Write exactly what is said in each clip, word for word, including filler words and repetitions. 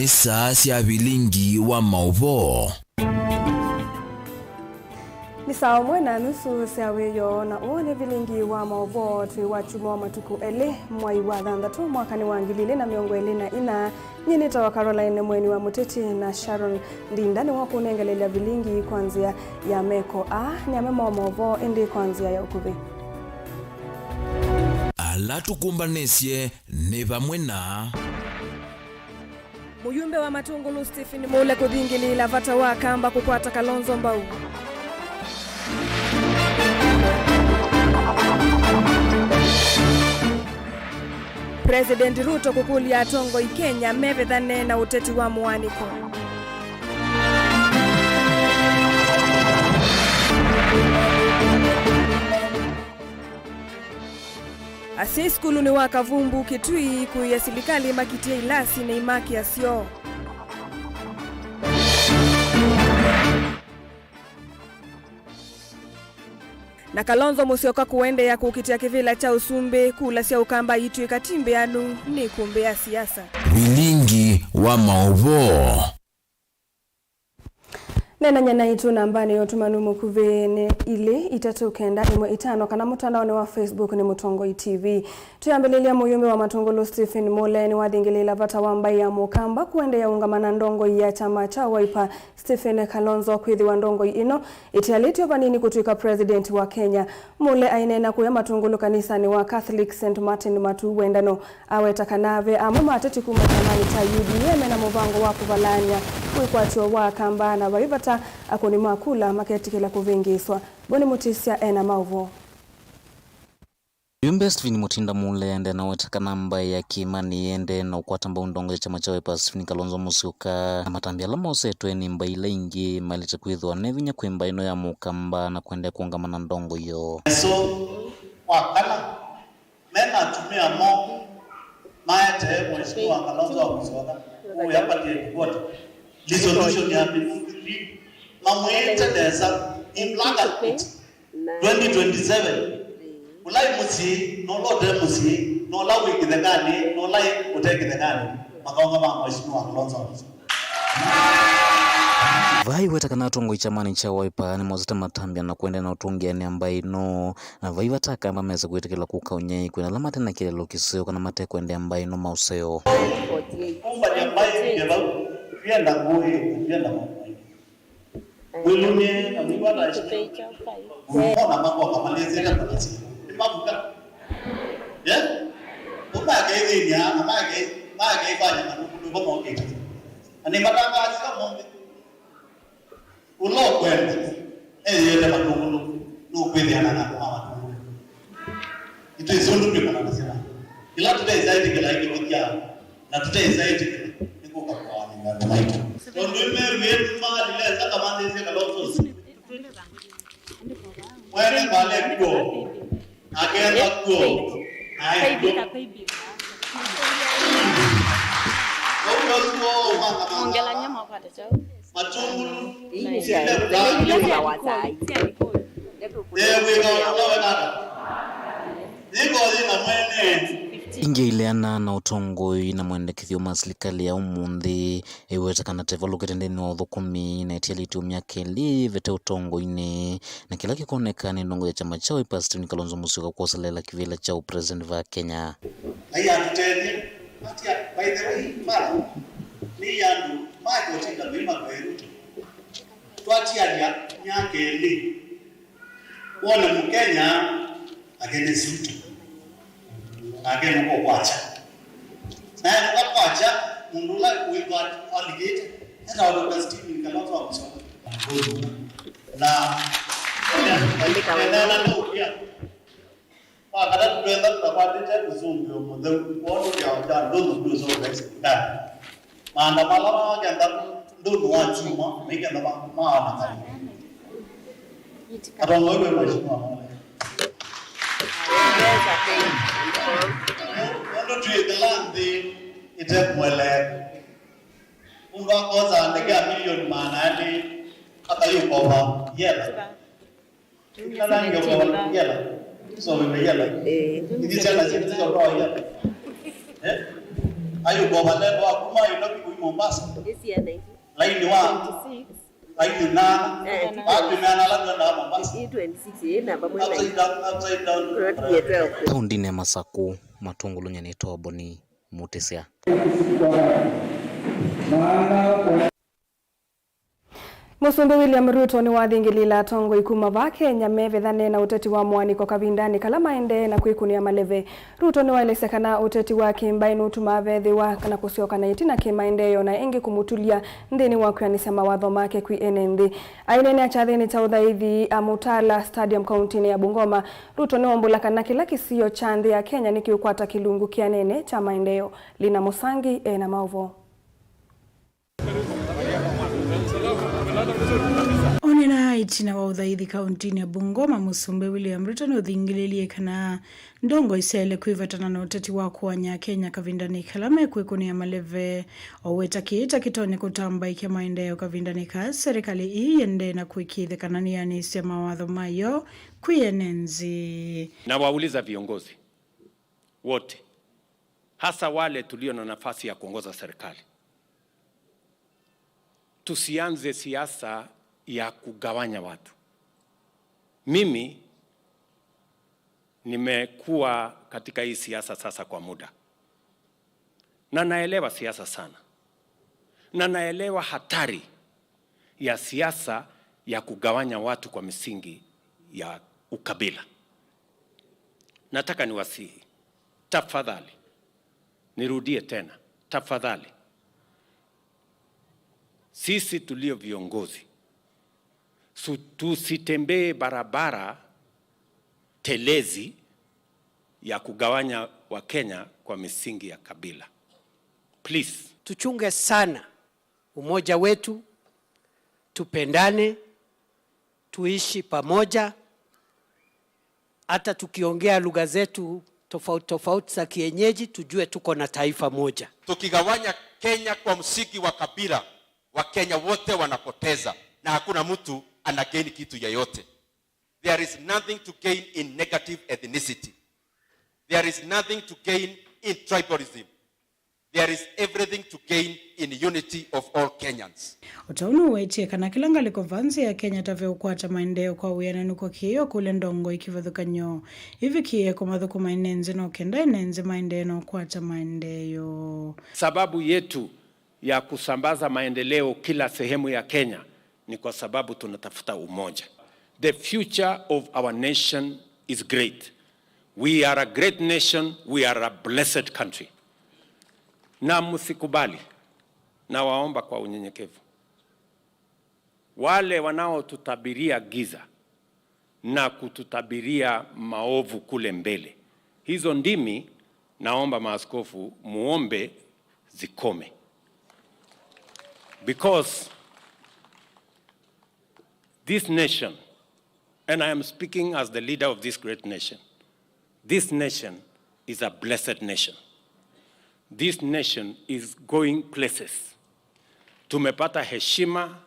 Saa sya vilingi wa maũvoo. Nĩ saa ũmwe na nusu sya wĩoo, na ũũ nĩ vilingi wa maũvoo twĩ wa kyumwa wa matukũ elĩ, mwai wa thanthatũ, mwakanĩ wa ngili ilĩ na mĩongo ĩlĩ na ina. Nyie nĩtawa Caroline Mweni wa Mũteti, na Sharon Ndinda nĩwe ũkũnengelelya vilingi kwa nzĩa ya meko. Aa nĩ amwe ma maũvoo, ĩndĩ kwa nzĩa ya ũkuvĩ. Ala tũkũmbanĩsye nĩ vamwe na. Mũyumbe wa Matũngũlũ Stephen Mule kũthingĩlĩĩla vata wa Akamba kũkwata Kalonzo mbau. President Ruto kũkũlya atongoi Kenya mevethane na ũteti wa mũaanĩko. Asyai sukulunĩ wa Kavumbu, Kitui, kũĩa silikalĩ makitye ilasi na imakĩa syoo. Na Kalonzo Musyoka kũendeea kũkitĩa kĩvĩla kya ũsumbĩ, kula sya Ũkamba itw'ĩka ti mbĩanu, nĩ ĩkũmbĩ ya siasa. Vilingi wa maũvoo. Neenany'a naitũ nambanĩ ya ũtũmanu mũkuvĩ nĩ ilĩ itatũ kenda ĩmwe itano, kana mũtandaonĩ wa Facebook nĩ Mũtongoi T V. Twĩambĩlĩlya, mũyumbe wa Matũngũlũ Stephen Mule nĩwathingĩlĩĩla vata wa mbaĩ ya Mũkamba kũendeea ũngama na ndongoi ya kyama kya Wiper, Stephen Kalonzo, kwĩthĩwa ndongoi ĩno ĩtialĩtye o vanini kũtw'ĩka president wa Kenya. Mule aineena kũya Matũngũlũ kanisanĩ wa Catholic Saint Martin Matu Wendano. Aweta kana ve amwe ma ateti kuma kyamanĩ kya U D A mena mũvango wa kũvalaany'a wĩkwatyo wa Akamba, na vai vata akũni ma kula maketĩkĩla kũvĩngĩĩswa. Boni Mutisya ena maũvoo. Mũyumbe Stephen Mutinda Mule ende na weta kana mbaĩ ya kĩĩmanĩ ĩendee na ũkwata mbau ndongo ya kyama kya Wiper Stephen Kalonzo Musyoka, na matambya ala mosetwe nĩ mbaĩ ila ingĩ maĩlĩte kwĩthĩwa ne vinya kwĩ mbaĩ ĩno ya Mũkamba na kũendeea kũũngama na ndongo yoo. Nĩsũ wa kana me na atumĩa moo maetee Mheshimiwa Kalonzo wa Musyoka kũya patie ripoti resolution ya Mĩnũngu three, mamwĩĩte nesa in black and white, twenty twenty-seven, ũla wĩ mũsyĩ na ũla ũte mũsyĩ, na ũla wĩ kĩthekanĩ na ũla ũte kĩthekanĩ, makaũngama Mheshimiwa Kalonzo wa Musyoka. Vai weta kana atongoi kyamanĩ kya Wiper nĩmosete matambya na kũendeea na ũtũngĩanĩa mbaĩ ĩno, na vai vata Akamba mesa kwĩtĩkĩla kũka ũnyai kwĩna ala mate na kĩeleelo kĩseo kana mate kũendeea mbaĩ ĩno maũseo. Kũmbany'a mbaĩ nge vau, twĩenda ngũĩ, twĩenda maũndũ maingĩ. Wĩlũmye na wĩw'a ta acio mona makoka malĩsĩte kũnasya nĩ mavuka. Ye? Ũmakeithĩny'a na make-, makeĩvany'a na kũkũlũka mokĩte. Na nĩmatangaasya ũmũnthĩ. Ũla ũkwenda eyĩete Matũngũlũ nũkwĩthĩana na andũ ma Matũngũlũ. Nĩtwĩsĩ ũndũ twĩkũnanasya na ĩla tũteĩsa ĩtĩkĩla ĩkĩvũthya, na tũteĩsa ĩtĩkĩla nĩkũka kũaanĩw'a andũ maitũ. Tondũ ĩmew'ĩe nĩmalile nzaka manthĩsye Kalonzo. Mwene mbale kuo, akenda kuo, aĩ kuo. Ũu nosuo ũmanga manga. Matũngũlũ. Ĩĩ nĩ sya, nĩ sya wasai. Nĩwĩka ũla wenata. Nĩko yĩ na mwene. Ingĩ ileana na ũtongoi na mwendekethyo ma silikalĩ ya ũmũnthĩ, ĩweta kana tevalũkĩte nthĩnĩ wa ũthũkũmi na ĩtialĩtye myaka ĩlĩ ĩvĩte ũtongoinĩ, na kĩla kĩkoneka nĩ ndongo ya kyama kya Wiper Stephen Kalonzo Musyoka kwoselela kĩvĩla kya ũpresident va Kenya. Ngai atũtethye. Atia, by the way, Father, nĩ andũ makotinda mĩma kwerũ. Twatialya myaka ĩlĩ, wone Mũkenya akene sutu, nake nũkũkwakya. Naye nũkakwakya mũndũ ũla wĩthwa alikĩte, etawa Doctor Stephen Kalonzo wa Musyoka. Na andĩka wĩna. Nena nũkia. Wa katatũ, twenda tũtakwatĩte ũsũngĩo mũtheu, kwondũ kĩao kya ndũnyũ kĩũsũngĩa silikali. Maandamano ala makenda ndũnyũ wa kyumwa, maikenda ma-, maana kali. Atongoi we Mheshimiwa Mole. Nũndũ twĩthĩla nthĩ ĩtekũeleeka. Mũndũ akosa ndeke ya milioni maana elĩ akayũkova yela. Kana ngĩkova yela. Isovile yela. Ithi syana syitũ syotoa yela. Eh? Ayũkova lendo akuma ĩno kĩkũyũ. Mombasa. Laini wa laini nana. Watu nana labda na Mombasa. Upside down, upside down. Taũndĩnĩ ya Masakũ, matũngũlũnyanĩtwe Oboni Mutisya. Mũsumbĩ William Ruto nĩwathingĩlĩĩle atongoi kuma vaa Kenya mevethane na ũteti wa mũanĩko kavindanĩ kala maendee na kwĩkũnĩa maleve. Ruto nĩwaelesya kana ũteti wa kĩmbaĩ nũtumaa vethĩwa na kũsyoka na ĩtina kĩmaendeeo na ĩngĩ kũmũtulya nthĩnĩ wa kwĩanĩsya mawatho make kwĩ ene nthĩ. Aineenea kyathĩnĩ kya ũthaithi Amutala Stadium kauntinĩ ya Bungoma, Ruto nĩwaumbũla kana kĩla kĩsio kya nthĩ ya Kenya nĩkĩũkwata kĩlungu kĩanene kya maendeeo. Lina Mũsangi ena maũvoo. Onena ĩtina wa ũthaithi kauntinĩ ya Bungoma, Mũsumbĩ William Ruto nĩũthingĩlĩĩlye kana ndongoi syaĩle kwĩvetana na ũteti wa kũany'a Akenya kavindanĩ kala mekwĩkũnĩa maleve. Oweta kĩĩ ta kĩtonya kũtambaĩkya maendeeo kavindanĩ kaa, serikali ii yendee na kũĩkĩĩthya kana nĩyanĩsya mawatho mayo kwĩ ene nthĩ. Nawauliza viongozi wote, hasa wale tulio na nafasi ya kuongoza serikali, tusianze siasa ya kugawanya watu. Mimi nimekuwa katika hii siasa sasa kwa muda, na naelewa siasa sana, na naelewa hatari ya siasa ya kugawanya watu kwa misingi ya ukabila. Nataka niwasihi, tafadhali, nirudie tena, tafadhali, sisi tulio viongozi, su-, tusitembee barabara telezi ya kugawanya Wakenya kwa misingi ya kabila. Please. Tuchunge sana umoja wetu, tupendane, tuishi pamoja. Hata tukiongea lugha zetu tofauti tofauti za kienyeji, tujue tuko na taifa moja. Tukigawanya Kenya kwa msingi wa kabila, Wakenya wote wanapoteza na hakuna mtu ana gain kitu yoyote. There is nothing to gain in negative ethnicity. There is nothing to gain in tribalism. There is everything to gain in unity of all Kenyans. O ta ũu nĩwetie kana kĩla ngalĩko vaa nthĩ ya Kenya ta ve ũkwata maendeeo kwa wĩananu kwa kĩĩo kũlya ndongoi kĩvathũkany'o ivikĩĩe kũmathũkũma ene nthĩ no kenda ene nthĩ maendee na ũkwata maendeeo. Sababu yetu ya kusambaza maendeleo kila sehemu ya Kenya ni kwa sababu tunatafuta umoja. The future of our nation is great. We are a great nation, we are a blessed country. Na msikubali, nawaomba kwa unyenyekevu, wale wanaotutabiria giza na kututabiria maovu kule mbele, hizo ndimi, naomba maaskofu muombe zikome. Because this nation, and I am speaking as the leader of this great nation, this nation is a blessed nation. This nation is going places. Tumepata heshima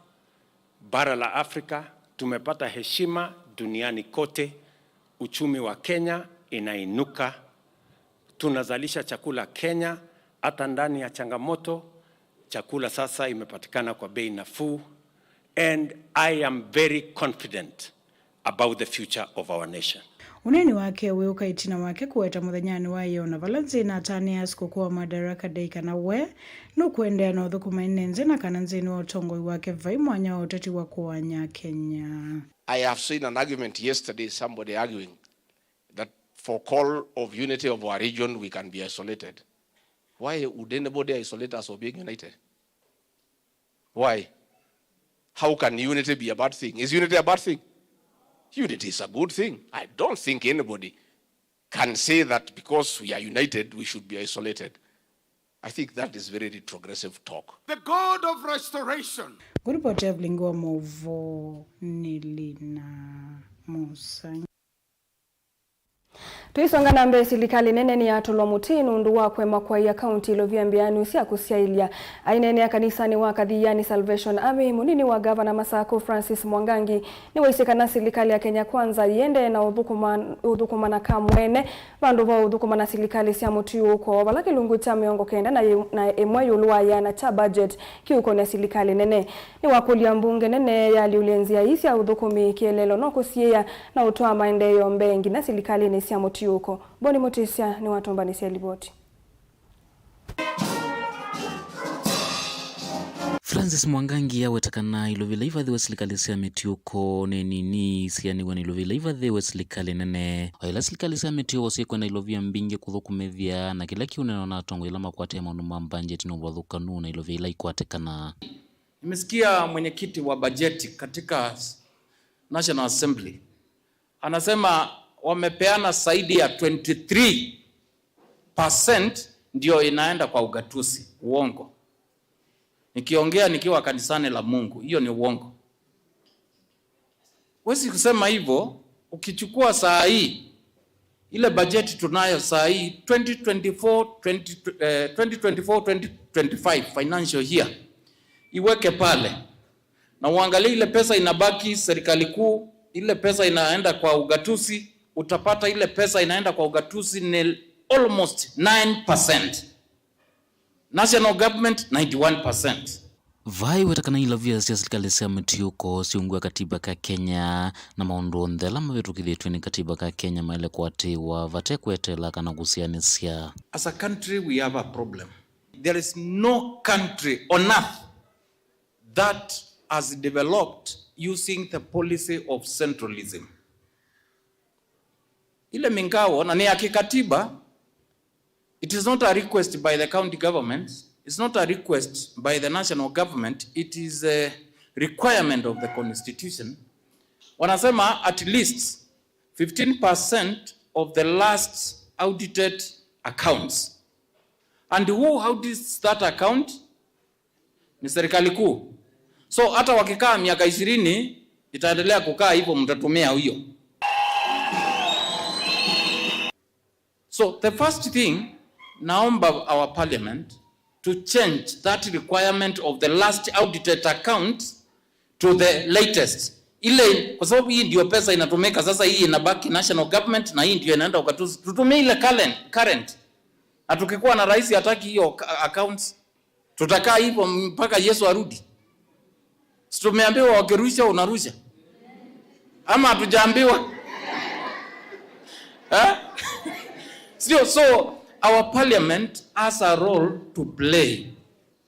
bara la Afrika, tumepata heshima duniani kote. Uchumi wa Kenya inainuka. Tunazalisha chakula Kenya, hata ndani ya changamoto, chakula sasa imepatikana kwa bei nafuu. And I am very confident about the future of our nation. Ũneeni wake wĩũka ĩtina wake kũweta mũthenyanĩ wa ĩyoo na vala nthĩ ĩnatanĩa sikũkũ wa Madaraka Day kana we nũkũendeea na ũthũkũma ene nthĩ na kana nthĩnĩ wa ũtongoi wake vai mwanya wa ũteti wa kũany'a Kenya. I have seen an argument yesterday, somebody arguing that for call of unity of our region, we can be isolated. Why would anybody isolate us for being united? Why? How can unity be a bad thing? Is unity a bad thing? Unity is a good thing. I don't think anybody can say that because we are united, we should be isolated. I think that is very retrogressive talk. The God of restoration. Ngũripoti ya vilingi wa maũvoo nĩ Lina Mũsangi. Tũisonga na mbee, silikalĩ nene nĩyatũlwa mũtĩ nũndũ wa kũema kũaĩa kaunti ilovia mbĩanĩo sya kũsyaĩlya. Aineenea kanisanĩ wa Kathiani Salvation Army, mũnini wa ngavana Masaku Francis Mwangangi nĩwaisye kana silikalĩ ya Kenya Kwanza yĩendee na ũthũkũma, ũthũkũma na kamwene vandũ va ũthũkũma na silikalĩ sya mũtiũũko, vala kĩlungu kya mĩongo kenda na yĩ-, na ĩmwe ĩũlũ wa ĩana kya budget kĩũkonĩ ya silikalĩ nene. Nĩwakũlya mbunge nene yalyũlye nzĩa ii sya ũthũkũmi kĩeleelo no kũsiĩĩa na ũtwaa maendeeo mbee nginya silikalĩnĩ sya mũtiũũko. Boni Mũtĩsya nĩwatũmbanĩsye livoti. Francis Mwangangi aweta kana ilovia ila ivathĩwe silikalĩ sya mĩtiũko nĩ nini sianĩw'e na ilovia ila ivathĩwe silikalĩ nene. O ila silikalĩ sya mĩtiũko syĩkwenda ilovia mbingĩ kũthũkũmĩthya na kĩla kĩũneenwa na atongoi ala makwatĩe maũndũ ma mbanjeti na ũvathũkanu na ilovia ila ikwatĩkana. Nimesikia mwenyekiti wa bajeti katika National Assembly anasema wamepeana zaidi ya twenty three percent ndio inaenda kwa ugatuzi. Uongo. Nikiongea nikiwa kanisani la Mungu, hiyo ni uongo. Huwezi kusema hivyo. Ukichukua saa hii, ile bajeti tunayo saa hii, twenty twenty-four, twenty, eh, twenty twenty-four, twenty twenty-five financial year, iweke pale na uangalie ile pesa inabaki serikali kuu, ile pesa inaenda kwa ugatuzi, utapata ile pesa inaenda kwa ugatuzi ni almost nine percent. National government, ninety-one percent. Vai weta kana ilovia sya silikalĩ sya mĩtiũko siungiwa katiba ka Kenya, na maũndũ onthe ala mavĩtũkĩthĩtw'e nĩ katiba ka Kenya maĩle kũatĩĩwa vate kweteela kana kũsianĩsya. As a country, we have a problem. There is no country on earth that has developed using the policy of centralism. Ile mingao na ni ya kikatiba. It is not a request by the county government, it's not a request by the national government, it is a requirement of the constitution. Wanasema at least fifteen percent of the last audited accounts. And who audits that account? Ni serikali kuu. So hata wakikaa miaka ishirini, itaendelea kukaa hivyo, mtatumia huyo. So the first thing, naomba our parliament to change that requirement of the last audited account to the latest. Ile, kwa sababu hii ndio pesa inatumika sasa, hii inabaki national government na hii ndio inaenda ugatuzi. Tutumie ile current, current. Na tukikuwa na rais hataki hiyo ka-, accounts, tutakaa hivyo mpaka Yesu arudi? Si tumeambiwa wakirusha, unarusha? Ama hatujaambiwa? Eh? Sio, so our parliament has a role to play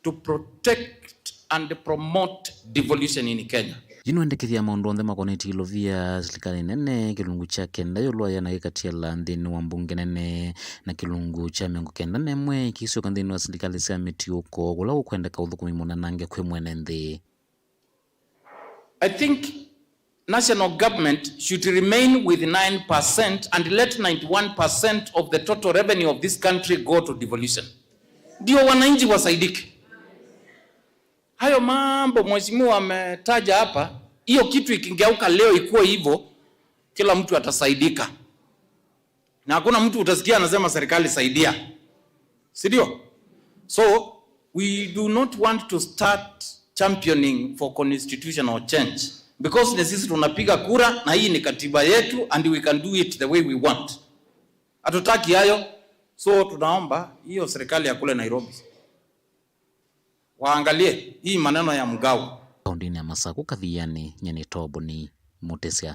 to protect and promote devolution in Kenya. Yu nĩwendekethya maũndũ onthe makonetye ilovia silikalĩ nene, kĩlungu kya kenda ĩũlũ wa ĩana kĩkatiala nthĩnĩ wa mbunge nene, na kĩlungu kya mĩongo kenda na ĩmwe kĩisyoka nthĩnĩ wa silikalĩ sya mĩtiũko, kũla gũkwendeka ũthũkũmi mũnanange kwĩ mwene nthĩ. I think national government should remain with nine percent and let ninety-one percent of the total revenue of this country go to devolution. Ndio wananchi wasaidike. Hayo mambo mheshimiwa ametaja hapa, hiyo kitu ikigeuka leo ikuwe hivyo, kila mtu atasaidika. Na hakuna mtu utasikia anasema serikali saidia. Si ndio? So, we do not want to start championing for constitutional change. Because ni sisi tunapiga kura na hii ni katiba yetu and we can do it the way we want. Hatutaki hayo. So, tunaomba hiyo serikali ya kule Nairobi waangalie hii maneno ya mgao. Kaũntĩnĩ ya Masaku, Kathiani, nyie nĩ Toboni Mũtĩsya.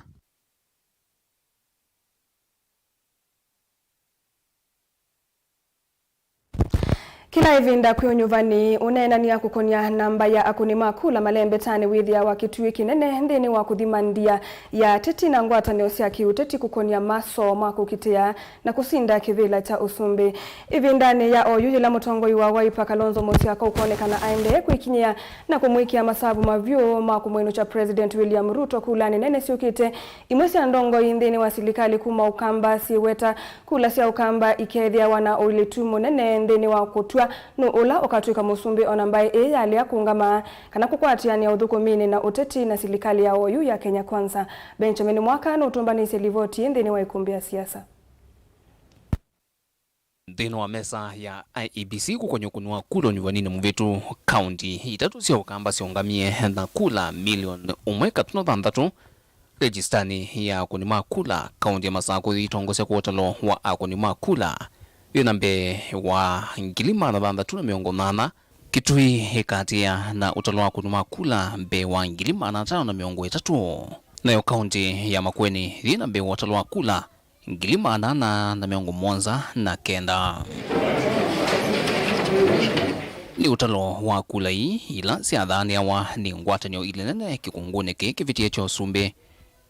Kĩla ĩvinda kwĩ ũnyuvani ũneenany'a kũkonya namba ya akũni ma kula malembetanĩ wĩthĩawa kĩtuĩ kĩnene nthĩnĩ wa kũthima ndia ya ateti na ngwatanĩo sya kĩũteti kũkonya masoo ma kũkitĩa na kũsinda kĩvĩla kya ũsumbĩ. Ĩvindanĩ ya oyu yĩla mũtongoi wa Wiper Kalonzo Musyoka ũkonekana aendee kwĩkinyĩa na kũmwĩkĩa masavu mavyũ ma kũmwĩnũkya President William Ruto kulanĩ nene syũkĩte, imwe sya ndongoi nthĩnĩ wa silikalĩ kuma Ũkamba syĩweta kula sya Ũkamba ikeethĩawa na ũilĩtu mũnene nthĩnĩ wa kũtw'a nũũ ũla ũkatw'ĩka mũsumbĩ, ona mbaĩ ĩĩ yalea kũũngama kana kũkwatĩanĩa ũthũkũminĩ na ũteti na silikalĩ ya oyu ya Kenya Kwanza. Benjamin Mwaka nũtũmbanĩsye livoti ĩĩ nthĩnĩ wa ĩkũmbĩ ya siasa. Nthĩnĩ wa mesa ya I E B C kũkwany'a ũkũni wa kula ũnyuvanĩnĩ mũvĩtu, kaunti itatũ sya Ũkamba syaũngamie na kula milioni ũmwe katuno thanthatũ rejisitani ya akũni ma kula. Kaunti ya Masakũ yĩitongosya kwa ũtalo wa akũni ma kula yĩ na mbee wa ngili maana thanthatũ na mĩongo nyanya, Kitui ĩkaatĩĩa na ũtalo wa akũni ma kula mbee wa ngili maana atano na mĩongo ĩtatũ. Nayo kaunti ya Makueni yĩ na mbee wa ũtalo wa kula ngili maana ana na mĩongo mũonza na kenda. Nĩ ũtalo wa kula ii ila syathaanĩawa nĩ ngwatanĩo ili nene kĩkungũnĩ kĩĩ kĩvĩtĩe kya ũsumbĩ,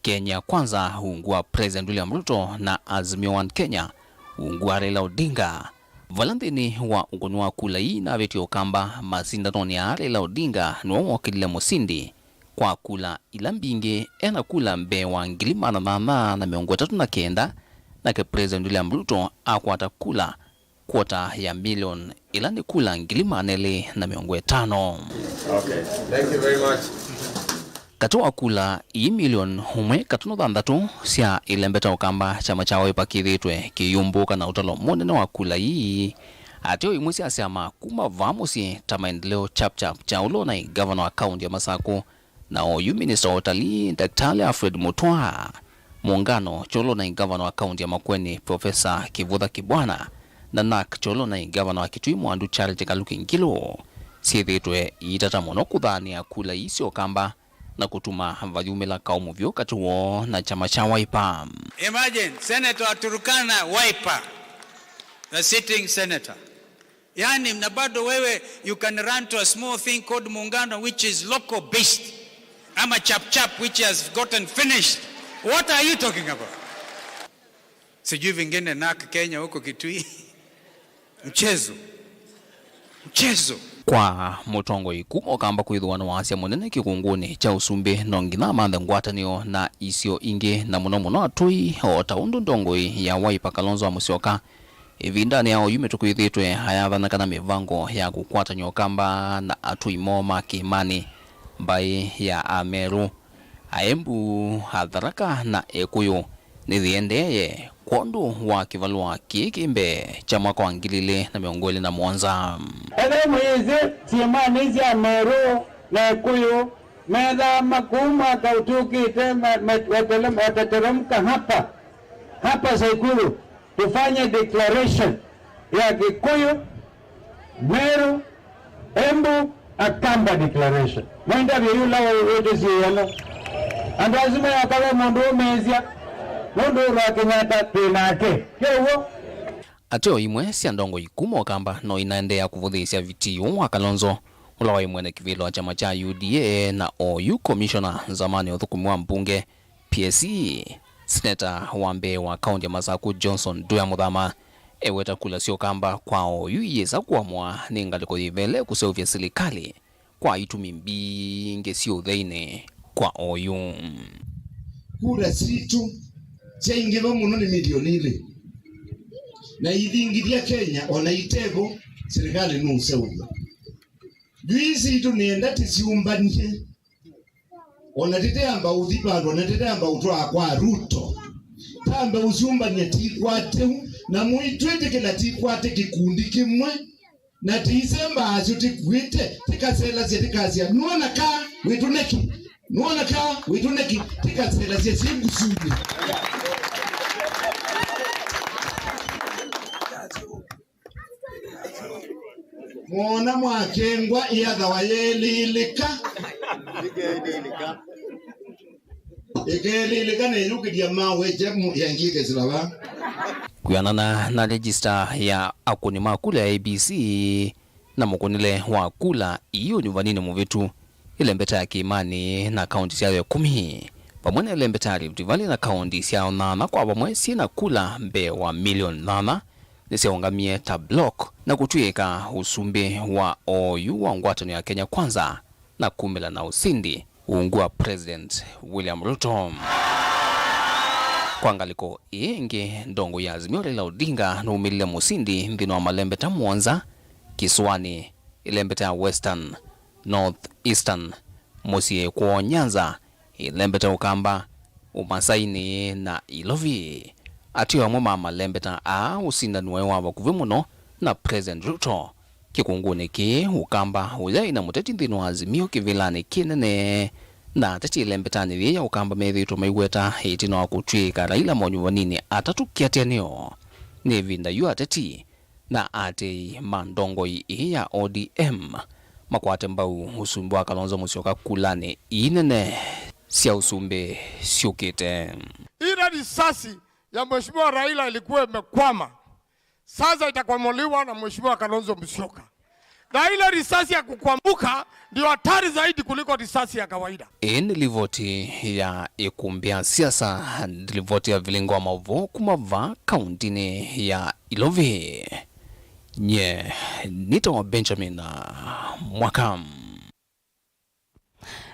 Kenya Kwanza, ungu wa President William Ruto, na Azimio One Kenya, ungu wa Raila Odinga. Vala nthĩnĩ wa ũkũni wa kula ii navĩtye Ũkamba masindanonĩ aa, Raila Odinga nĩwe wokĩlile mũsindi kwa kula ila mbingĩ, ena kula mbee wa ngili maana nyanya na mĩongo ĩtatũ na kenda, nake President William Ruto akwata kula kwota ya milioni, ĩla nĩ kula ngili maana elĩ na mĩongo ĩtano. Okay. Thank you very much. Katĩ wa kula ii milioni ũmwe katuno thanthatũ sya ĩlembeta Ũkamba, kyama kya Wiper kĩthĩĩtwe kĩyũmbũka na ũtalo mũnene wa kula ii. Ateo imwe sya syama kuma vaa mũsyĩ ta Maendeleo Chap Chap kya ũla ũnaĩ ngavana wa kaunti ya Masakũ, na oyu minista wa ũtalii, Daktari Alfred Mutua, mũngano kyolo naĩ ngavana wa kaunti ya Makueni, Profesa Kivutha Kibwana, na nak kyolo naĩ ngavana wa Kitui Mwandu Charity Kaluki Ngilu, syĩthĩĩtwe iitata mũno kũthaanĩa kula ii sya Ũkamba na kũtuma vayumĩla kaũ mũvyũ katĩ woo na kyama kya Wiper. Imagine, Senator wa Turkana, Wiper, the sitting senator. Yani, na bado wewe, you can run to a small thing called Muungano, which is local based, ama Chap Chap, which has gotten finished. What are you talking about? Sijui vingine nak Kenya huko Kitui. Mchezo. Mchezo. Kwa mũtongoi kuma Ũkamba kwĩthĩwa nĩ wasya mũnene kĩkungũnĩ kya ũsumbĩ, no nginya amanthe ngwatanĩo na isio ingĩ, na mũno mũno atũi, o ta ũndũ ndongoi ya Wiper Kalonzo wa Musyoka ĩvindanĩ ya oyu mĩtũkũ ĩthĩĩtwe ayathana kana mĩvango ya kũkwatany'a Ũkamba na atũi moo ma kĩĩmanĩ, mbaĩ ya Ameru, Aembu, Atharaka na Ekũyũ nĩyĩendeeye kwondũ wa kĩvalũa kĩĩ kĩ mbee kya mwaka wa ngili ilĩ na mĩongo ĩlĩ na mũonza. Ethĩwa mwĩyĩsĩ syĩmanĩ sya Ameru na Ekũyũ methama kũu mwaka ũtũkĩte, ma-, ma-, watele-, watateremka hapa, hapa Saikuru, tufanye declaration ya Kikuyu, Meru, Embu, Akamba declaration. Mwaindavya yu lawa wetu sieyano. Andũ asu meoka ve mũndũ ũmesya, nũndũ ũrwa Kenyatta twĩ nake. Kĩw'o? Ateo imwe sya ndongoi kuma Ũkamba no inaendeea kũvũthĩĩsya vitii ũũ wa Kalonzo, ũla waĩ mwene kĩvĩla wa kyama kya U D A na oyu komishona zamani ũthũkũmi wa mbunge, P S C, seneta wa mbee wa kaunti ya Masakũ Johnson Nduya Mũthama eweta kula sya Ũkamba kwa oyu iyĩsa kũamũa nĩ ngalĩko yĩvele kũseũvya silikalĩ kwa itumi mbingĩ syĩ ũtheinĩ kwa oyu. Kura sitũ syaingĩva mũno nĩ milioni ilĩ, na ithingithya Kenya, ona itevo, silikalĩ nũseũvya. Yu ii sitũ nĩenda tĩsyũmbany'e. Ona tĩteamba ũthi vandũ, ona tĩteamba ũtwaa kwa Ruto. Tambe ũsyũmbany'a tikwatĩu, na mũitwĩtĩkĩla tikwate kĩkundi kĩmwe, na tiisemba asyo tĩkuĩte, tĩkaselasya, tĩkasya, "Nũona ka wĩtũneki? Nũona ka wĩtũneki?" Tĩkaselasya syĩ ngusunĩ. Mwona mwakengwa ĩathawa yeelĩĩlĩka. Ĩkeelĩĩlĩka na ĩyũkĩlya maweje yangĩ ĩkesĩla va. Kwĩanana na rejista ya akũni ma kula ya I E B C na mũkũnĩle wa kula ii ũnyuvanĩnĩ mũvĩtu, ĩlembeta ya Kĩĩmanĩ na kaunti syayo ĩkũmi, vamwe na ĩlembeta ya Rift Valley na kaunti syayo nyanya kwa vamwe syĩ na kula mbee wa milioni nyanya, nĩsyaũngamie ta block na kũtw'ĩĩka ũsumbĩ wa oyu wa ngwatanĩo ya Kenya Kwanza na kumĩla na ũsindi ungu wa President William Ruto. Kwa ngalĩko ĩĩ ĩngĩ, ndongoi ya Azimio Raila Odinga nũumĩlile mũsindi nthĩnĩ wa malembeta mũonza kĩsũanĩ, ĩlembeta ya Western, North Eastern, mũsyĩ kwoo Nyanza, ĩlembeta Ũkamba, Ũmasainĩ na Ilovi. Ateo amwe ma malembeta aa ũsindani waĩ wa vakuvĩ mũno na President Ruto. Kĩkungũnĩ kĩĩ, Ũkamba ũyaĩ na mũteti nthĩnĩ wa Azimio kĩvĩlanĩ kĩnene, na ateti ĩlembetanĩ yĩĩ ya Ũkamba methĩĩtwe maiweta ĩtina wa kũtw'ĩĩka Raila monyuvaninĩ atatũ kĩatĩanĩo. Nĩ ĩvinda yu ateti na aatĩĩi ma ndongoi ĩĩ ya O D M makwate mbau ũsumbĩ wa Kalonzo Musyoka kulanĩ ii nene sya ũsumbĩ syũkĩte. Ile risasi ya Mheshimiwa Raila ilikuwa imekwama. Sasa itakwamuliwa na Mheshimiwa Kalonzo Musyoka. Na ile risasi ya kukwamuka ndio hatari zaidi kuliko risasi ya kawaida. Ĩĩ nĩ livoti ya ĩkumbĩ ya siasa, livoti ya vilingo wa maũvoo kuma vaa kauntinĩ ya Ilovi. Nye nĩtawa Benjamin Mwaka.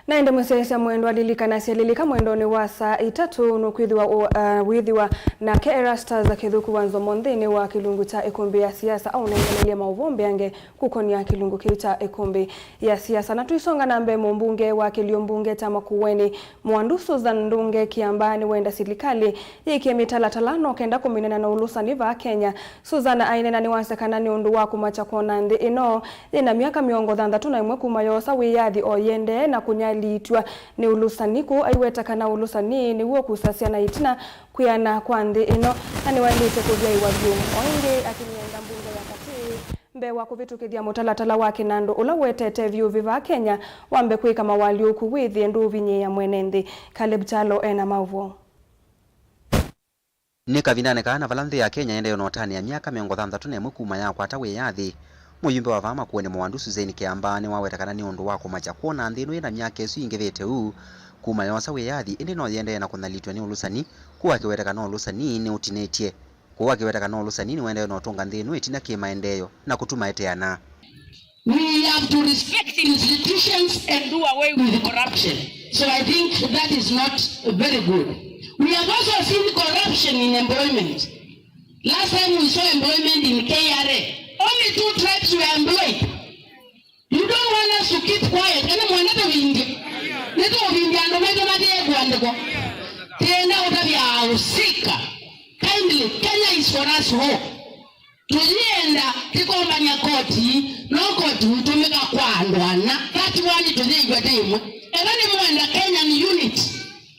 Na ĩndĩ mũsyaĩĩsya mwendwa, lilikanasya lilika mwendonĩ wa saa itatũ nũkwĩthĩwa ũ-, uh, wĩthĩwa nake Erastus Kĩthũku wa Nzomo nthĩnĩ wa kĩlungu kya ĩkũmbĩ ya siasa aũnenganĩlye maũvoo mbeange kũkonĩa kĩlungu kĩu kya ĩkũmbĩ ya siasa. Na tũisonga na mbee, mũmbunge wa kĩlio mbunge kya Makueni Mwandu Susan Ndunge Kiambaa nĩwenda silikalĩ yĩkĩe mĩtalatala no kenda kũminana na ũlũsani vaa Kenya. Susan aineena nĩwasya kana nĩ ũndũ wa kũmakya kwona nthĩ ĩno yĩna myaka mĩongo thanthatũ na ĩmwe kuma yoosa wĩyathi o yĩendee na kũnyaliitw'a nĩ ũlũsani, kũu aiweta kana ũlũsani nĩw'o ũkusasya na ĩtina kwĩana kwa nthĩ ĩno, na nĩwaĩlĩte kũthyaĩwa vyũ. O ĩngĩ, akĩmĩenda mbunge ya katĩ mbee wa kũvĩtũkĩthya mũtalatala wa kĩnandũ ũla ũetete vyũvĩ vaa Kenya wambe kwĩka mawalyũku wĩthĩe ndũũvinyĩĩa mwene nthĩ. Caleb Kyalo ena maũvoo. Nĩ kavindanĩ kaa na vala nthĩ ya Kenya ĩendee na ũtanĩa myaka mĩongo thanthatũ na ĩmwe kuma yakwata wĩyathi, mũyumbe wa vaa Makueni Mwandu Susan Kiambaa nĩwaweta kana nĩ ũndũ wa kũmakya kwona nthĩ ĩno yĩna myaka ĩsu yingĩvĩte ũu kuma yoosa wĩyathi, ĩndĩ no yĩendee na kũnyalitw'a nĩ ũlũsani, kũu akĩweta kana ũlũsani nĩũtinĩtye. Kũu akĩweta kana ũlũsani nĩũendee na ũtũnga nthĩ ĩno ĩtina kĩ maendeeo na kũtuma ĩteana. We have to respect institutions and do away with corruption. So I think that is not very good. We have also seen corruption in employment. Last time we saw employment in K R A, only two tribes were employed. You don't want us to keep quiet. Kana mwenda tũvindye? Nĩtũũvindya andũ maitũ mate kũandĩkwa. Tĩenda ũtavya ahusika. Kindly, Kenya is for us all. Tũyĩenda tĩkombany'a koti, no koti ũitũmĩka kwa andũ ana. That one tũyĩw'a ta ĩmwe. Ethĩwa nĩmwenda Kenyan unity,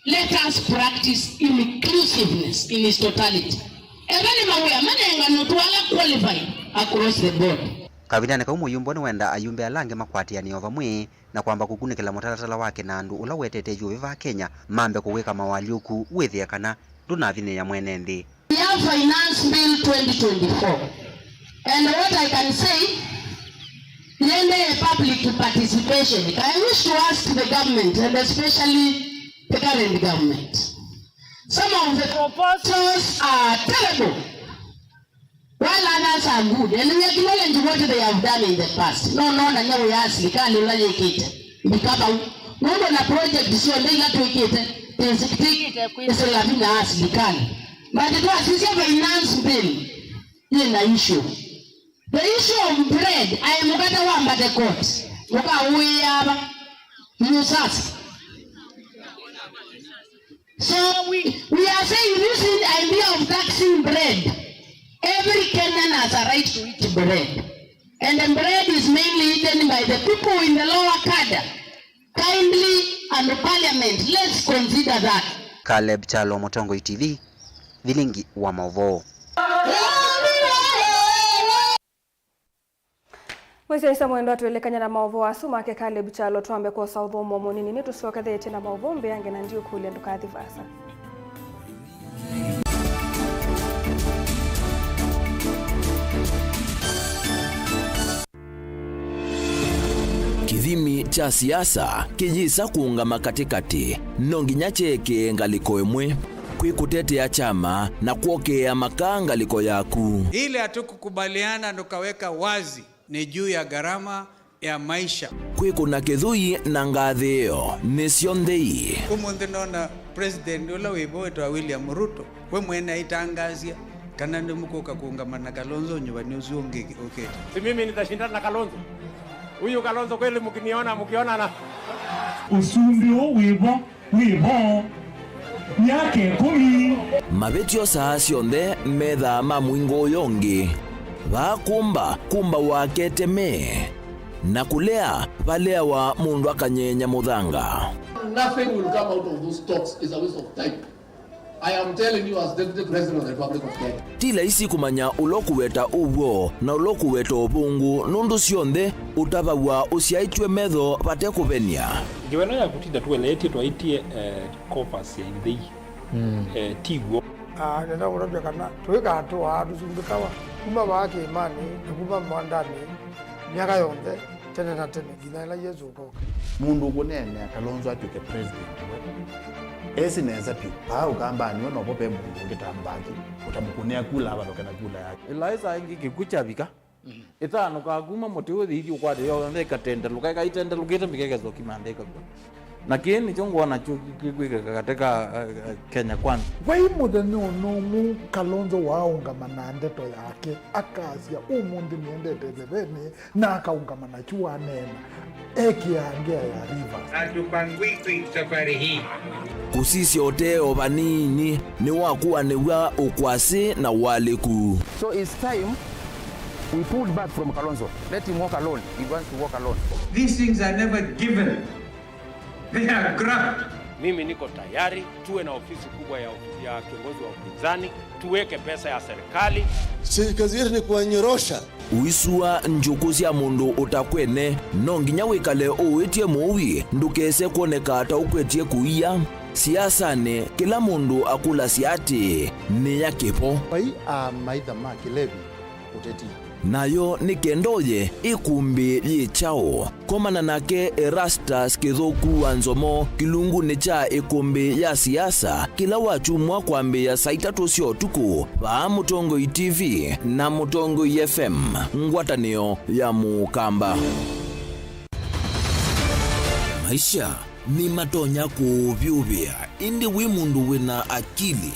let us practice inclusiveness in its totality. Ethĩwa nĩ mawĩa manenganwe tu ala qualified across the board. Kavindanĩ kau, mũyumbe nĩwenda ayumbe ala angĩ makwatĩanĩe o vamwe na kwamba kũkunĩkĩla mũtalatala wa kĩnandũ ũla ũetete vyũvĩ vaa Kenya mambe kũwĩka mawalyũku wĩthĩe kana ndũnavinyĩĩa mwene nthĩ. We have Finance Bill twenty twenty-four. And what I can say, yĩendee public participation. I wish to ask the government, and especially the current government. Some of the proposals are terrible, while others are good. And we acknowledge what they have done in the past. No, no, na nyawo ya silikalĩ ũla yĩkĩte. Mbika vau. Nũndũ na project syonthe ila twĩkĩte, tĩsĩkĩte kwĩsĩla vinya wa silikalĩ. But twasisya finance bill, yĩna issue. The issue of bread, aĩ mũkate wa mbate court, mũkaũĩa ava. Nĩ ũsasi. So we, we are saying this is the idea of taxing bread. Every Kenyan has a right to eat bread. And the bread is mainly eaten by the people in the lower cadre. Kindly and parliament, let's consider that. Caleb Kyalo, Mũtongoi T V, Vilingi wa Maũvoo. Mwĩsyaĩĩsya mwendwa, twĩlekany'a na maũvoo asu make Caleb Kyalo, twambe kwosa ũthũmũo mũnini nĩtũsyokethetye na maũvoo mbeange, na ndiũkũlya ndũkathi vaasa. Kĩthimi kya siasa kĩyĩsa kũũngama katĩkatĩ, no nginya kyeekĩe ngalĩko ĩmwe. Kwĩ kũtetea kyama na kwokĩĩa makaa ngalĩko yaku. Ile hatukukubaliana tukaweka wazi ni juu ya gharama ya maisha. Kwĩkũna kĩthũi na ngathĩĩo nĩsyo nthei. Ũmũnthĩ nona President ũla wĩ vo wĩtawa William Ruto, we mwene aitangaasya kana nĩmũkũka kũũngama na Kalonzo nyuvani ũsu ũngĩ ũkĩte. Si mimi nitashindana na Kalonzo? Huyu Kalonzo kweli mkiniona, mkionana? Ũsumbĩ ũũ wĩ vo, wĩ vo. Myaka ĩkũmi. Mavĩtyo saa syonthe methaa ma mũingo ũyũ ũngĩ. Vaa kũmba, kũmba wakete me. Na kũlea, valeawa mũndũ akanyenya mũthanga. Nothing will come out of those talks is a waste of time. I am telling you as Deputy President of the Republic of Kenya. Ti laisi kũmanya ũla ũkũweta ũw'o na ũla ũkũweta ũvũngũ, nũndũ syonthe ũtavaw'a ũsyaĩtw'e metho vate kũvenia. Ngewa ĩno ya kũtinda tũeleetye twaĩtye, eh, Copers ya ithei. Mm. Eh, ti w'o. Ah, nenda kũtavya kana tũikatũaa tũsumbĩkawa kuma vaa kĩĩmanĩ na kuma mwandanĩ myaka yonthe, tene na tene, nginya ĩla Yesũ ũkoka. Mũndũ ũkũneenea Kalonzo atw'ĩke president we, esi nesa vyũ, vaa Ũkambanĩ we novo ve mũndũ ũngĩ ta Mbaki ũtamũkũnĩa kula avalũke na kula yake. Ĩla ĩsaa ĩngĩ kĩkw'ũ kyavika, ĩtanũkaa kuma mũtĩ ũyũ ĩthi ũkwate yonthe ĩkatendelũka, ĩkaitendelũkĩte mĩkekethwa kĩmantha ĩkakw'a. Na kĩĩ nĩkyo ngwona kyo kĩkwĩkĩka katĩ ka, eh, eh, Kenya Kwanza. Vai mũthenya ũnũmũ Kalonzo waaũngama na ndeto yake, akasya, "Ũmũnthĩ nĩendete ĩthevenĩ," na akaũngama na kyu waneena, ekĩaa ngea ya Rivers. Hatupangwiki safari hii. Kũsisya ũtee o vanini nĩwakuanĩw'a ũkwasĩ na ũalĩku. So it's time we pulled back from Kalonzo. Let him walk alone. He wants to walk alone. These things are never given. They are graft. Mimi niko tayari tuwe na ofisi kubwa ya, ya kiongozi wa upinzani, tuweke pesa ya serikali. Si kazi yetu ni kuwanyorosha. Ũisua njũkũ sya mũndũ ũtakwene, no nginya wĩkale ũĩtye mũui ndũkese kwoneka ta ũkwetye kũia. Siasanĩ, kĩla mũndũ akũlasya atĩĩ, "Nĩ ya kĩvo?" Vai amaitha ma kĩlevi ũteti. Nayo nĩ kenda ũye ĩkũmbĩ yĩ kyaũ? Komana nake Erastus Kĩthũku wa Nzomo kĩlungunĩ kya ĩkũmbĩ ya siasa kĩla wakyumwa kwambĩĩa saa itatũ sya ũtukũ vaa Mũtongoi T V na Mũtongoi F M, ngwatanĩo ya Mũkamba. Maisha nĩmatonya kũũvyũvĩa, ĩndĩ wĩ mũndũ wĩna akili,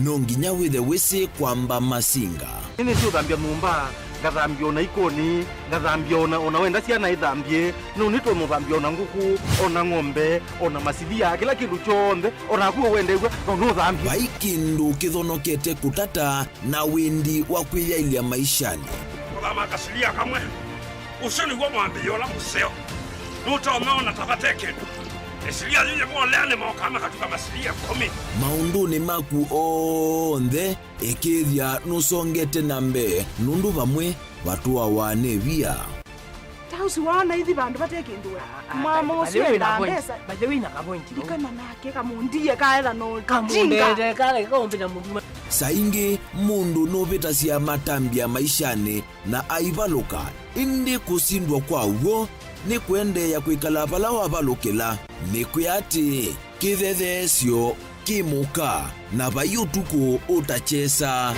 no nginya wĩthe wĩsĩ kwamba masinga. Nĩ nĩsĩ ũthambya nyũmba, ngathambya ona ikoni, ngathambya ona, ona wenda syana ithambye, no nĩtwe mũthambya ona ngũkũ, ona ng'ombe, ona masilia, kĩla kĩndũ kyonthe, ona naku wendew'a, no nũthambye. Vai kĩndũ kĩthonokete kũtata na wĩndi wa kwĩyaĩlya maishanĩ. Kũthama kasilia kamwe. Ũsu nĩw'o mwambĩĩo ũla mũseo. Nũtonya ona ta vate kĩndũ. Ĩsilia yĩyĩvolea nĩmokaa makatuka masilia ĩkũmi. Maũndũnĩ maku onthe, ĩkĩĩthya nũsongete na mbee, nũndũ vamwe vatũawa nĩ via. Ta ũsu waona ithi vandũ vate kĩndũ we. Mama ũsu endaa mbesa. By the way, na kavointi. Ndikana nake kamũndie kaetha no kamũndete kale kaũmbĩta mũthuma. Saa ingĩ mũndũ nũvĩtasya matambya maishanĩ na aivalũka, ĩndĩ kũsindwa kwa w'o nĩ kũendeea kwĩkala vala wavalũkĩla. Nĩkwĩa atĩĩ, kĩthetheesyo kĩ mũka, na vai ũtukũ ũtakyesa.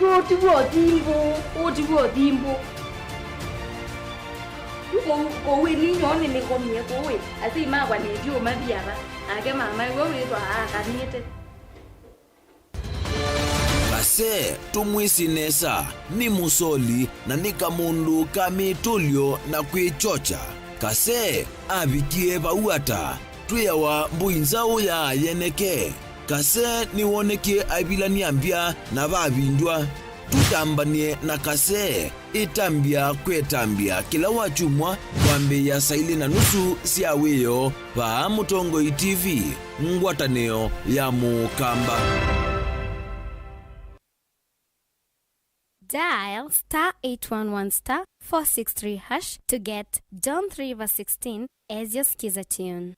Ũũ ti w'o thimbũ, ũũ ti w'o thimbũ. Yu kũu, kũu ĩ ninyoo nĩnĩkomie kũu ĩ, asyai makwa nĩthi ũmathi ava, nake mama ĩwe wĩthwa aakanĩte. Kasee, tũmwĩsĩ nesa, nĩ mũsoli na nĩ kamũndũ ka mĩtũlyo na kwĩkyokya. Kasee avikie vau ata? Twĩawa mbũi nzaũ ya ayeneke. Kasee nĩwonekie aivilany'a mbya na vavindw'a. Tũtambany'e na Kasee. Ĩtambya kwĩ ĩtambya kĩla wakyumwa kwambĩĩa saa ilĩ na nusu sya wĩoo vaa Mũtongoi T V, ngwatanĩo ya Mũkamba. Dial star eight one one star four six three hash to get John three verse sixteen as your skiza tune.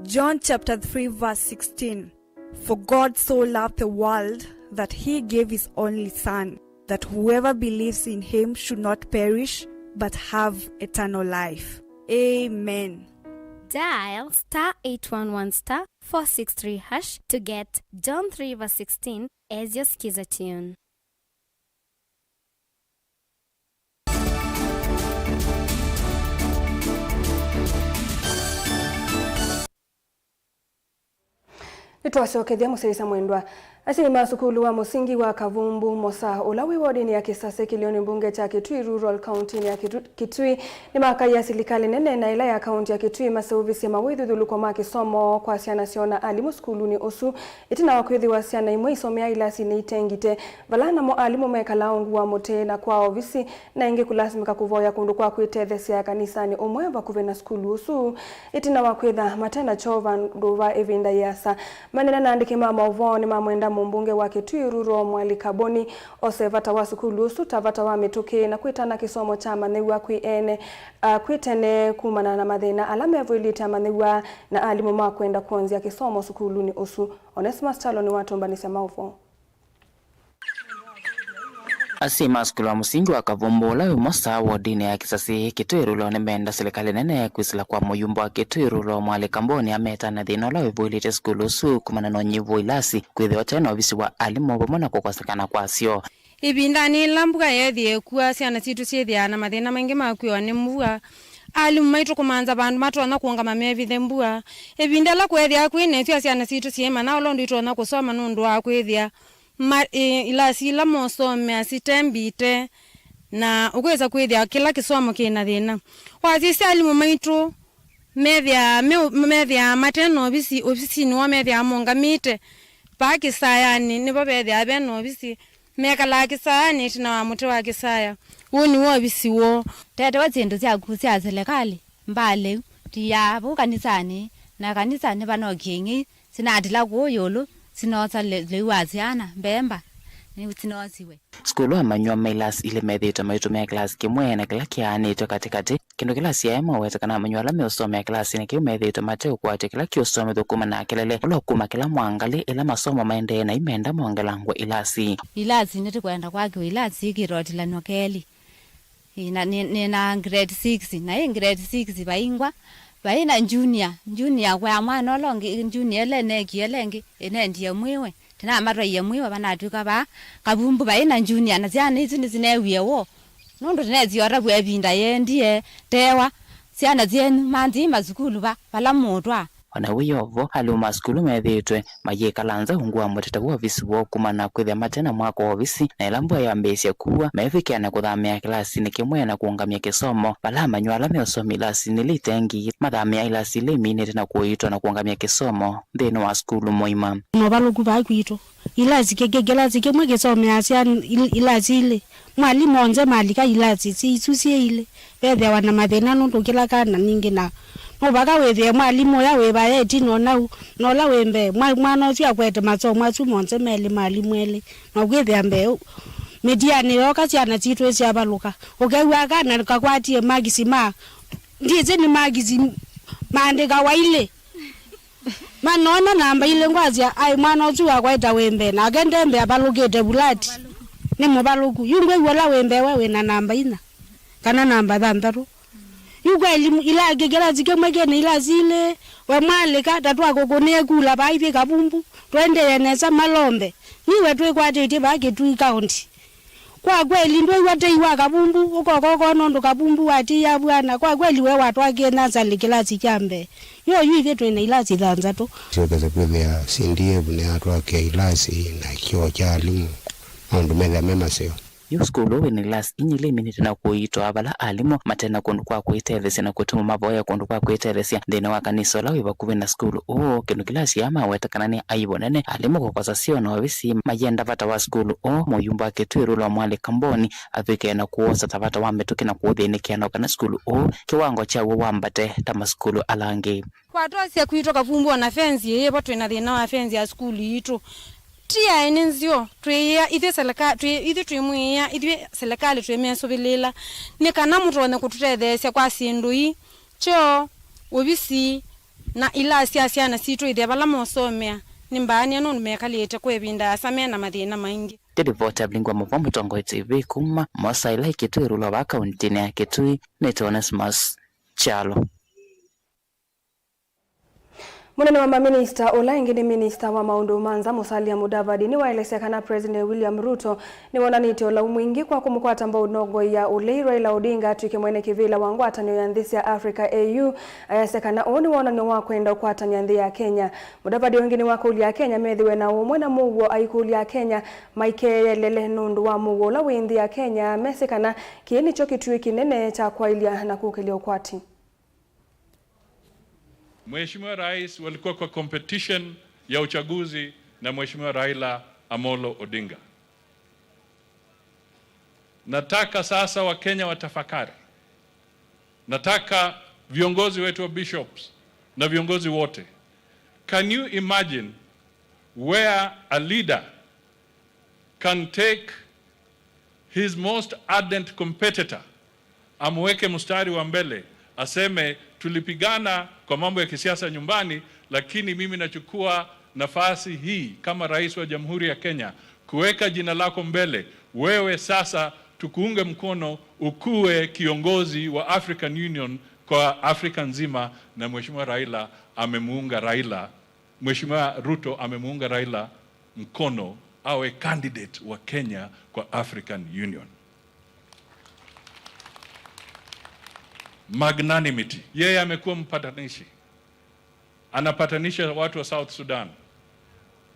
John chapter three verse sixteen. For God so loved the world that he gave his only Son, that whoever believes in him should not perish, but have eternal life. Amen. Dial star eight one one star four six three hash to get John three verse sixteen as your skiza tune. Nĩtwasyokethya mũsyaĩĩsya mwendwa. Asyai ma sukulu wa mũsingi wa Kavumbu Mosa, ũla wĩ wodinĩ ya Kisase, kĩlĩonĩ mbunge kya Kitui Rural, kauntinĩ ya Kitu-, Kitui, nĩmakaĩa silikalĩ nene na ĩla ya kaunti ya Kitui maseũvĩsye mawĩthyũthũlũko ma kĩsomo kwa syana syoo na alimũ sukulunĩ ũsu, ĩtina wa kwĩthĩwa syana imwe isomeaa ilasinĩ ite ngite, vala namo alimũ mekalaa ungu wa mũtĩ na kwa ovisi, na ĩngĩ kũlasimĩka kũvoya kũndũ kwa kwĩtetheesya kanisanĩ ũmwe vakuvĩ na sukulu ũsu, ĩtina wa kwĩtha mate na kyoo vandũ va ĩvinda yĩasa. Maneena na andĩki ma maũvoo nĩmamwenda mũmbunge wa Kitui Rural Mwali Kaboni ose vata wa sukulu ũsu ta vata wa mĩtũkĩ na kwĩtana kĩsomo kyamanyĩw'a kwĩ ene, a, kwĩ tene kumana na mathĩna ala mevw'ĩlĩte amanyĩw'a na alimũ ma kwenda kwonzya kĩsomo sukulunĩ ũsu. Onesmus Kyalo nĩwatũmbanĩsya maũvoo. Asyai ma sukulu wa mũsingi wa Kavumbu ũla wĩ Mosa wodinĩ ya Kisasi, Kitui Rural, nĩmenda silikalĩ nene kwĩsĩla kwa mũyumba wa Kitui Rural Mwali Kaboni ameta na thĩna ũla wĩvũĩlĩte sukulu ũsu kumana na ũnyivu wa ilasi, kwĩthĩwa ũte na ovisi wa alimũ vamwe na kũkosekana kwa syoo. Ĩvindanĩ yĩla mbua yeethĩe kua, syana sitũ syĩthĩaa na mathĩna maingĩ ma kwĩwa nĩ mbua. Alimũ maitũ kũmanza vandũ matonya kũũngama mevithe mbua. Ĩvinda yĩla kweethĩaa kwĩ na ĩsyũa, syana sitũ syĩmanya ũla ũndũ itonya kũsoma nũndũ wa kwĩthĩa ma-, ĩ, ilasi ila mosomea sitembĩte, na ũkwĩsa kwĩthĩa kĩla kĩsomo kĩ na thĩna. Wasisya alimũ maitũ methĩaa me-, methĩaa mate na ovisi, ovisinĩ woo methĩaa maũngamĩte vaa kĩsayanĩ, nĩvo vethĩaa ve na ovisi. Mekalaa kĩsayanĩ ĩtina wa mũtĩ wa kĩsaya. Ũũ nĩw'o ovisi woo. Tetewa syĩndũ syaku sya silikalĩ, mbalĩ, tiaa vau kanisanĩ, na kanisanĩ vanokie ing'ei, sinatila kũũ ĩũlũ, sinoosa lĩ-, lĩu wa syana, mbemba, nĩ sinosiwe. Sukulu amanyĩw'a me ilasi ilĩ methĩĩtwe maitũmĩa kĩlasi kĩmwe na kĩla kĩaanĩtwe katĩkatĩ, kĩndũ kĩla syaema ũweta kana amanyĩw'a ala meũsomea kĩlasinĩ kĩu methĩĩtwe mate ũkwatya kĩla kĩũsomethw'a kumana na kelele ũla ũkuma kĩla mwangalĩ ĩla masomo maendee na imenda mongelangwe ilasi. Ilasi nĩtũkwenda kwakĩwa ilasi ikĩtotilanw'a kelĩ. Ĩ, na nĩ, nĩ na grade six, na ĩ grade six vaingwa, vai na junior, junior kwa mwana ũla ũngĩ, junior ĩla ĩneekie ĩla ĩngĩ, ĩnendie mwiwe, tĩnamatwaie mwiwe, vanatw'ĩka vaa Kavumbu vai na junior, na syana isu nĩsineewie woo, nũndũ tĩnesie ũtavw'a ĩvinda yĩendie tewa, syana syenyu manthi masukulu va, vala mũũtwaa. O na wĩ o vo, alimũ ma sukulu methĩĩtwe mayĩkala nza ungu wa mũtĩ ta w'o ovisi woo kumana na kwĩthĩa mate na mwako wa ovisi, na ĩla mbua yambĩĩsya kua, meevĩkĩa na kũthamĩa kĩlasinĩ kĩmwe na kũũngamya kĩsomo, vala amanyĩw'a ala meũsomea ilasinĩ ila ite ngii mathamĩaa ilasi ila iminĩte na kũiitwa na kũũngamya kĩsomo nthĩnĩ wa sukulu mũima. Movalũku vaa kwitũ. Ilasi kĩ-, kĩ-, kĩlasi kĩmwe kĩsomeaa syana il-, ilasi ilĩ. Mwalimũ onthe malika ilasi isu syĩ ilĩ, vethĩawa na mathĩna nũndũ kĩla kana ningĩ na no vaka wĩthĩe mwalimũ ũya wĩ vaya ĩtina ũnau, na ũla wĩ mbee, mwa-, mwana ũsu akwete masomo asu monthe melĩ ma alimũ elĩ, na ũkwĩthĩa mbee ũ-, mĩtianĩ yooka syana sitũ isyavalũka. Ũkew'a kana kakwatie makisi ma, ndyĩsĩ nĩ makisi maandĩkawa ilĩ. Manoona namba ilĩ ngwasya, ai, mwana ũsu wakwa ĩta wĩ mbee, nake nde mbee avalũkĩte vulati. Nĩ mũvalũku. Yu ngwĩw'a ũla wĩ mbee we wĩ na namba inya, kana namba thanthatũ. Yu kweli ila kĩ-, kĩlasi kĩmwe kĩna ilasi ilĩ, we mwalĩka, ta twakũkũnĩe kula vaa ithyĩ Kavumbu, tũendee nesa malombe. Niwe twĩkwatĩtye vaa Kitui County. Kwa kweli, ndwĩw'a tei wa Kavumbu, ũkoka ũkona ũndũ Kavumbu watiie avwana. Kwa kweli, we watwakie nasali kĩlasi kya mbee. Yo yu ithyĩ twĩ na ilasi thanthatũ. Syokesa kwĩthĩa C D F nĩyatwakia ilasi na kyoo kya alimũ, maũndũ methĩa me maseo. Yu sukulu wĩ na ilasi inya ila iminĩte na kũiitwa, vala alimũ mate na kũndũ kwa kwĩtetheesya na kũtuma mavoya kũndũ kwa kwĩtetheesya nthĩnĩ wa kanisa ũla wĩ vakuvĩ na sukulu ũũ, kĩndũ kĩla asyai maweta kana nĩ aibu nene alimũ kũkosa syoo na ovisi mayenda vata wa sukulu ũũ. Mũyumba wa Kitui Rural Mwali Kamboni avĩkĩe na kũwosa ta vata wa mĩtũkĩ na kũũthĩnĩkĩa no kana sukulu ũũ kĩwango kyaw'o wambate ta masukulu ala angĩ. Kwatwasya kwitũ Kavumbu ona fenzi ĩyĩvo, twĩ na thĩna wa fenzi ya sukulu yitũ. Ti aĩ nĩ nzeo, twĩĩa ithyĩ seleka-, twĩ-, ithyĩ twĩmwĩĩa, ithyĩ silikalĩ twĩmesũvĩlĩĩla nĩ kana mũtonye kũtũtetheesya kwa syĩndũ ii, kyoo, ovisi, na ilasi sya syana sitũ ithya vala mosomea nĩ mbaanĩe nũndũ mekalĩte kwa ĩvinda yĩasa me na mathĩna maingĩ. Ndĩlivoti ya Vilingi wa Mũvoo Mũtongoi T V kuma Mosa ĩla ĩ Kitui Rural vaa kauntinĩ ya Kitui, nĩtawa Onesmus Kyalo. Mũnene wa maminista ũla ĩngĩ nĩ minista wa maũndũ ma nza, Musalia Mudavadi, nĩwaelesya kana President William Ruto nĩwonanĩtye ũlau mwingĩ kwa kũmũkwata mbau nongoi ya ũlei Raila Odinga atw'ĩke mwene kĩvĩla wa ngwatanĩo ya nthĩ sya Africa, A U, ayasya kana ũũ nĩ wonany'o wa kwenda ũkwatany'a nthĩ ya Kenya. Mudavadi ũngĩ nĩwakũlya Akenya methĩwe na ũmwe na mũuo, aikũlya Akenya maikeelele nũndũ wa mũuo ũla wĩ nthĩ ya Kenya, mesĩ kana kĩĩ nĩkyo kĩtuĩ kĩnene kya kwaĩlya na kũkĩlya ũkwati. Mheshimiwa Rais walikuwa kwa competition ya uchaguzi na Mheshimiwa Raila Amolo Odinga. Nataka sasa Wakenya watafakari. Nataka viongozi wetu wa bishops na viongozi wote. Can you imagine where a leader can take his most ardent competitor, amweke mstari wa mbele, aseme, "Tulipigana kwa mambo ya kisiasa nyumbani, lakini mimi nachukua nafasi hii kama rais wa Jamhuri ya Kenya kuweka jina lako mbele. Wewe sasa tukuunge mkono ukuwe kiongozi wa African Union kwa Afrika nzima." Na Mheshimiwa Raila amemuunga Raila Mheshimiwa Ruto amemuunga Raila mkono awe candidate wa Kenya kwa African Union. Magnanimity. Yeye amekuwa mpatanishi. Anapatanisha watu wa South Sudan.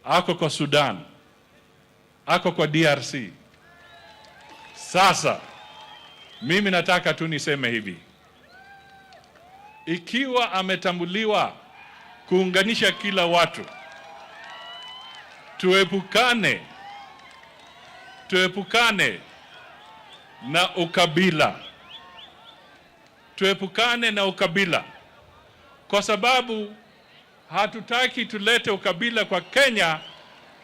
Ako kwa Sudan. Ako kwa D R C. Sasa, mimi nataka tu niseme hivi. Ikiwa ametambuliwa kuunganisha kila watu, tuepukane, tuepukane na ukabila. Tuepukane na ukabila. Kwa sababu hatutaki tulete ukabila kwa Kenya,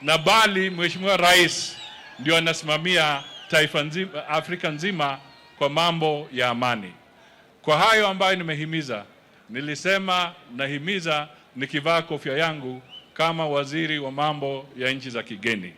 na bali Mheshimiwa Rais ndio anasimamia taifa nzima, Afrika nzima kwa mambo ya amani. Kwa hayo ambayo nimehimiza, nilisema nahimiza nikivaa kofia yangu kama waziri wa mambo ya nchi za kigeni.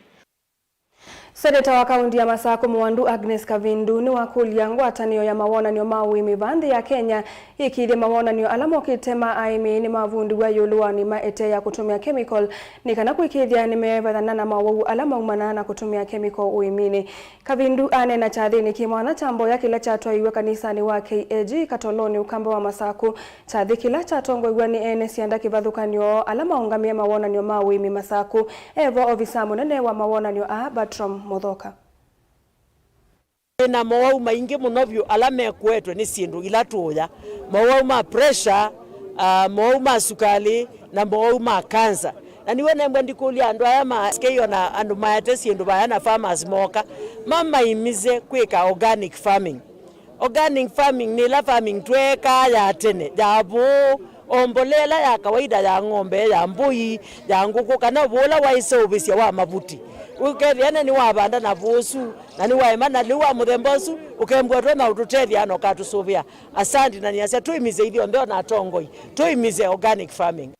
Seneta wa kaunti ya Masakũ Mũwandu Agnes Kavindu nĩwakũlya ngwatanĩo ya mawonany'o ma ũĩmi vaa nthĩ ya Kenya yĩkĩĩthye mawonany'o ala mokĩte ma aĩmi nĩmavundiw'a ĩũlũ wa nĩma ĩte ya kũtũmĩa kemikol nĩ kana kũĩkĩĩthya nĩmeevethana na mawau ala maumanaa na kũtũmĩa kemikol ũĩminĩ. Kavindu aneena kyathĩnĩ kĩ mwanya kya mboya kĩla kyatwaiwe kanisanĩ wa K A G Katolonĩ, Ũkamba wa Masakũ. Kyathĩ kĩla kyatongoew'a nĩ ene syanda kĩvathũkany'o ala maũngamĩe mawonany'o ma ũĩmi Masakũ, e vo ovisaa mũnene wa mawonany'o aa, Bertram Mũthoka. Twĩ na mowau maingĩ mũno vyũ ala mekuetwe nĩ syĩndũ ila tũũya, mowau ma pressure, ah, mowau ma sukalĩ, na mowau ma kanza. Na nĩw'o nembwa ndikũlya andũ aya ma S K O na andũ maete syĩndũ vaya na farmers moka, mamaimise kwĩka organic farming. Organic farming nĩ ĩla farming tweekaa ya tene, ya vũũ, o mbolea ĩla ya kawaida ya ng'ombe, ya mbũi, ya ngũkũ, kana o vũũ ũla waĩ seũvĩsya wa mavuti. Ũkethĩa ne nĩwavanda na vũũ ũsu, na nĩwaĩma na lĩu wa mũthemba ũsu, ũkembwetwa na ũtũtethya na ũkatũsũvĩa. Asante, na nĩasya tũimise ithyonthe o na atongoi, tũimise organic farming.